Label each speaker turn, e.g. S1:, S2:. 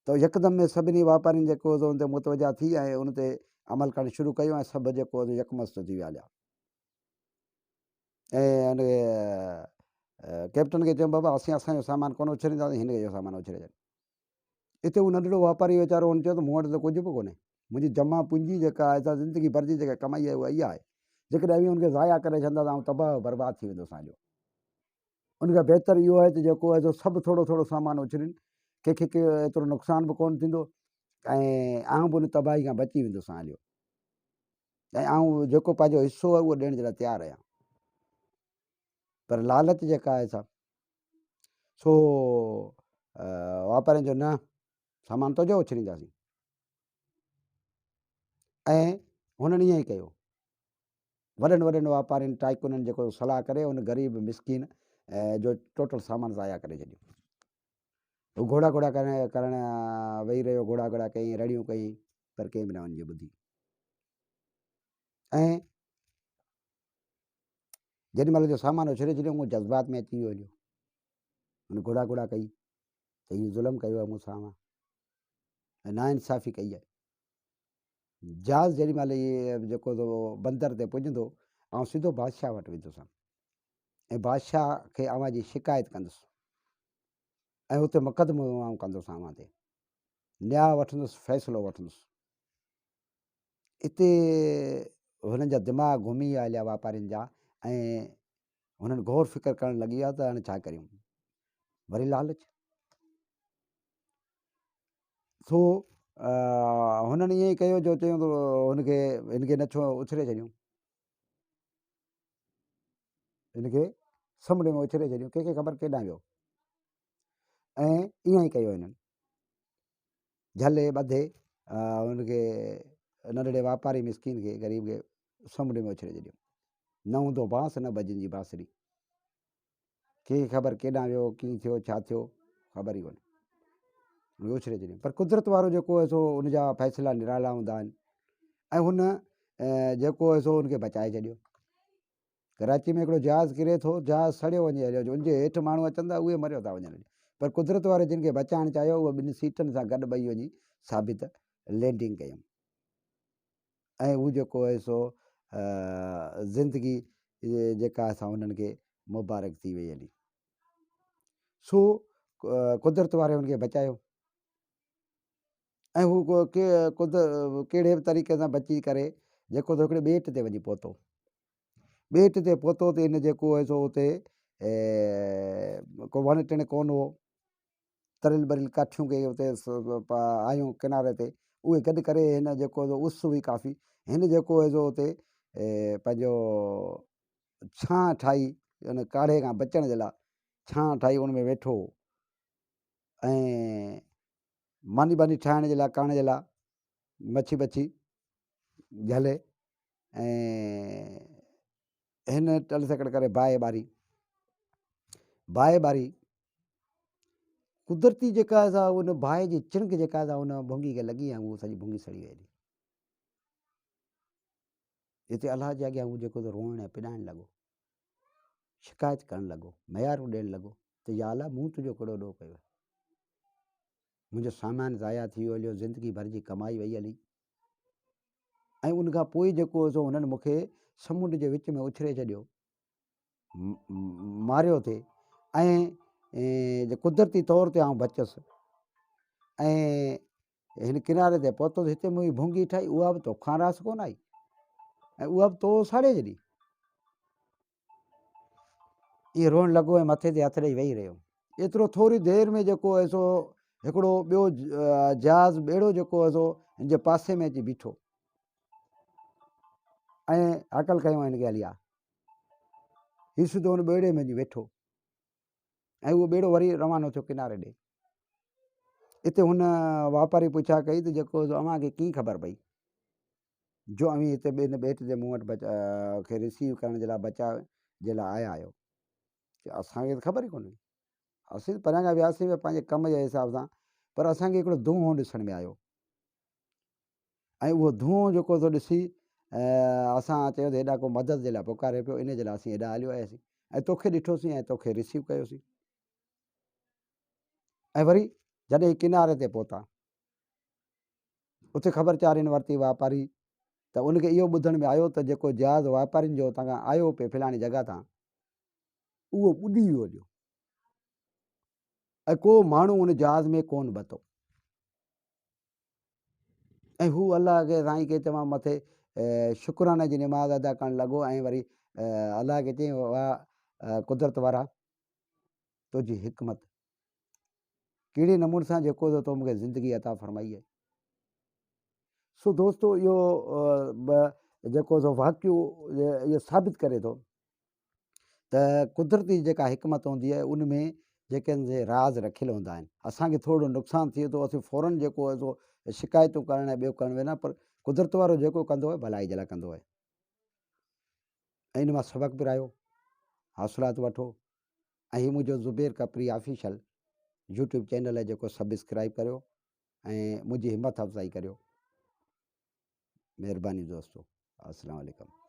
S1: ته يڪدم ۾ سڀني واپارين جيڪو هو ان تي متوجه ٿي ۽ ان تي عمل ڪرڻ شروع ڪيو ۽ سڀ جيڪو هو يڪمست ٿي ويا هليا ۽ ان کي ڪئپٽن کي چيم بابا اسين اسان جو سامان ڪونه اڇلينداسين هن کي اهو سامان اڇلي ڇڏ. اتي هو ننڍڙو واپاري ويچارو هن چيو ته مون وٽ ته ڪجهه به ڪونهي منهنجي جمع پونجي جيڪا آهي سا زندگي ڀر جي جيڪا ڪمائي آهي اها اها آهي جيڪڏهن اوهين ان کي ضايع ڪري ڇڏندا ته آئون تباهه و برباد ٿي ويندس هليو. ان کان بهتر اهو آهي ته جيڪو آهي سو سڀ ٿورو ٿورو سامان اڇلين، ڪنهن کي ڪي ايترو نقصان به ڪونه ٿيندو ۽ آئون به ان تباهي کان بچي ويندس هليو ۽ آئون جيڪو پنهنجو حصو آهي اهو ڏيڻ جي لاء تيار آهيان. پر لالچ جيڪا آهي سا سو واپارين جو نه سامان تنهنجو اڇلينداسين ۽ هنن ائين ئي ڪيو. وڏن وڏن واپارين ٽائيڪونن جيڪو صلاح ڪري ان غريب مسڪين جو ٽوٽل سامان ضايع ڪري ڇڏيو. هو گهوڙا گهوڙا ڪرڻ ڪرڻ ويهي رهيو گهوڙا گهوڙا ڪيائين رڙيون ڪيائين پر ڪنهن به نه ان جي ٻڌي ۽ جيڏي مهل جو سامان اڇلي ڇڏيو هو جذبات ۾ اچي ويو هليو هن گهوڙا گهوڙا ڪئي ته هي ظلم ڪيو آهي مون سان ۽ نا انصافي ڪئي آهي. جهاز جيڏي مهل هي جيڪو سو بندر تي پڄندو، آئون سڌو بادشاهه وٽ ويندس ۽ بادشاهه کي اوهان جي شڪايت ڪندس ۽ اتي مقدمو آئون ڪندس اوهان تي، نياء وٺندس، فيصلو وٺندس. اتي هنن جا دماغ گهمي ويا هليا واپارين جا ۽ هنن غور فڪر ڪرڻ لڳي ويا ته هاڻي ڇا ڪريون. وري لالچ. سو هنن ائين ئي ڪيو جو چيون ته هن کي هن کي نه ڇو اڇلي ڇڏيون هن کي سمنڊ ۾ اڇلي ڇڏيون ڪنهن کي خبر ڪيڏانهن ويو ۽ ائين ئي ڪيو هنن جهلي ٻڌي هن کي ننڍڙي واپاري مسڪين کي غريب کي سمنڊ ۾ اڇلي ڇڏيو نه هوندو بانس نه بجن جي بانسري ڪنهن کي خبر ڪيڏانهن ويو، ڪيئن ٿيو، ڇا ٿيو، خبر ئي ڪونهي. ان کي اڇلي ڇڏيائين. پر قدرت وارو جيڪو آهي سو ان جا فيصلا نرالا هوندا آهن ۽ هن جيڪو آهي سو ان کي بچائي ڇڏيو. ڪراچي ۾ هڪڙو جهاز ڪري ٿو، جهاز سڙيو وڃي هليو، ان جي هيٺ ماڻهو اچن ٿا اهي مريو ٿا وڃن. پر قدرت واري جن کي بچائڻ چاهيو اهي ٻن سيٽن سان گڏ ٻئي وڃي ثابت لينڊنگ ڪيون. ۽ هو جيڪو آهي سو زندگي جيڪا آهي سا انهن کي مبارڪ ٿي وئي هلي. سو قدرت واري هن کي بچايو ۽ هو ڪهڙي به طريقي سان بچي ڪري جيڪو ته هڪڙي ٻيٽ تي وڃي پهتو. ٻيٽ تي پهتو ته هن جيڪو آهي سو اتي ڪو وڻ ٽڻ ڪونه هو. تريل ٻريل ڪاٺيون ڪي اتي آيون ڪناري تي اهي گڏ ڪري هن جيڪو سو اس هئي ڪافي هن جيڪو هي سو اتي پنهنجو ڇانء ٺاهي ان ڪاڙهي کان بچڻ جي لاء ڇانء ٺاهي ان ۾ ويٺو هو ۽ ماني ٻاني ٺاهڻ جي لاء ڪرڻ جي لاء مڇي ٻڇي جهلي ۽ هن ٽل سڪڙ ڪري باهه ٻاري. باهه ٻاري قدرتي جيڪا سا ان باهه جي چڻڪ جيڪا سا ان ڀونگي کي لڳي ۽ هو سڄي ڀونگي سڙي وئي. هتي الله جي اڳيان هو جيڪو روئڻ ۽ پڏائڻ لڳو، شڪايت ڪرڻ لڳو، ميارون ڏيڻ لڳو ته يا الله مون تنهنجو ڪهڙو ڏوهه ڪيو آهي؟ منهنجو سامان ضايع ٿي ويو هليو، زندگي ڀر جي ڪمائي وئي هلي. ۽ ان کان پوء جيڪو سو هنن مون کي سمنڊ جي وچ ۾ اڇلي ڇڏيو، ماريو ٿي ۽ قدرتي طور تي آئون بچيس ۽ هن ڪناري تي پهتس، هتي منهنجي ڀونگي ٺاهي، اها به توکان راس ڪونه آئي ۽ اها به تو ساڙي ڇڏي. ائين روئڻ لڳو ۽ مٿي تي هٿ ڏئي ويهي رهيو. ايترو ٿوري دير ۾ جيڪو هي سو هڪڙو ٻيو جهاز ٻيڙو جيڪو هي سو هن جي پاسي ۾ اچي بيٺو ۽ هڪل ڪيو هن کي هلي آ. هي سڌو ان ٻيڙي ۾ وڃي ويٺو ۽ اهو ٻيڙو وري روانو ٿيو ڪناري ڏي. اتي هن واپاري پڇا ڪئي ته جيڪو اوهان کي ڪيئن خبر پئي؟ جو اوهين هتي ٻين ٻيٽ تي مون وٽ کي رسيو ڪرڻ جي لاء بچاء جي لاء آيا آهيو. چيو اسان کي ته خبر ئي ڪونهي. اسين ته پريان کان وياسين پيا پنهنجي ڪم جي حساب سان پر اسان کي هڪڙو دونهون ڏسڻ ۾ آيو ۽ اهو دونهون جيڪو سو ڏسي اسان چيو ته هيڏانهن ڪو مدد جي لاء پڪاري پيو ان جي لاء اسين هيڏانهن هليو آياسين ۽ توکي ڏٺوسين ۽ توکي رسيو ڪيوسين ۽ وري جڏهن ڪناري تي پهتا. اتي خبر چارين ورتي واپاري ته ان کي اهو ٻڌڻ ۾ آيو ته جيڪو جهاز واپارين جو اتان کان آيو پئي فلاڻي جڳهه تان اهو ٻڏي ويو هليو ۽ ڪو ماڻهو ان جهاز ۾ ڪونه ٻتو ۽ هو الله کي سائين کي تمام مٿي شڪرانه جي نماز ادا ڪرڻ لڳو ۽ وري الله کي چيائين واهه قدرت وارا تنهنجي حڪمت ڪهڙي نموني سان جيڪو تو مونکي زندگي عطا فرمائي آهي سو دوستو اهو جيڪو سو واقعو اهو ثابت ڪري ٿو ته قدرتي جيڪا حڪمت هوندي آهي ان ۾ جيڪي سي راز رکيل هوندا آهن اسانکي ٿورو نقصان ٿئي ٿو اسين فورن جيڪو آهي سو شڪايتون ڪرڻ ۽ ٻيو ڪرڻ ويندا پر قدرت وارو جيڪو ڪندو آهي ڀلائي جي لاء ڪندو آهي ۽ ان مان سبق پرايو حاصلات وٺو ۽ هي منهنجو Zubair Kapri official YouTube channel آهي جيڪو سبسڪرائب ڪريو ۽ منهنجي همت افزائي ڪريو مهرباني دوستو السلام عليڪم.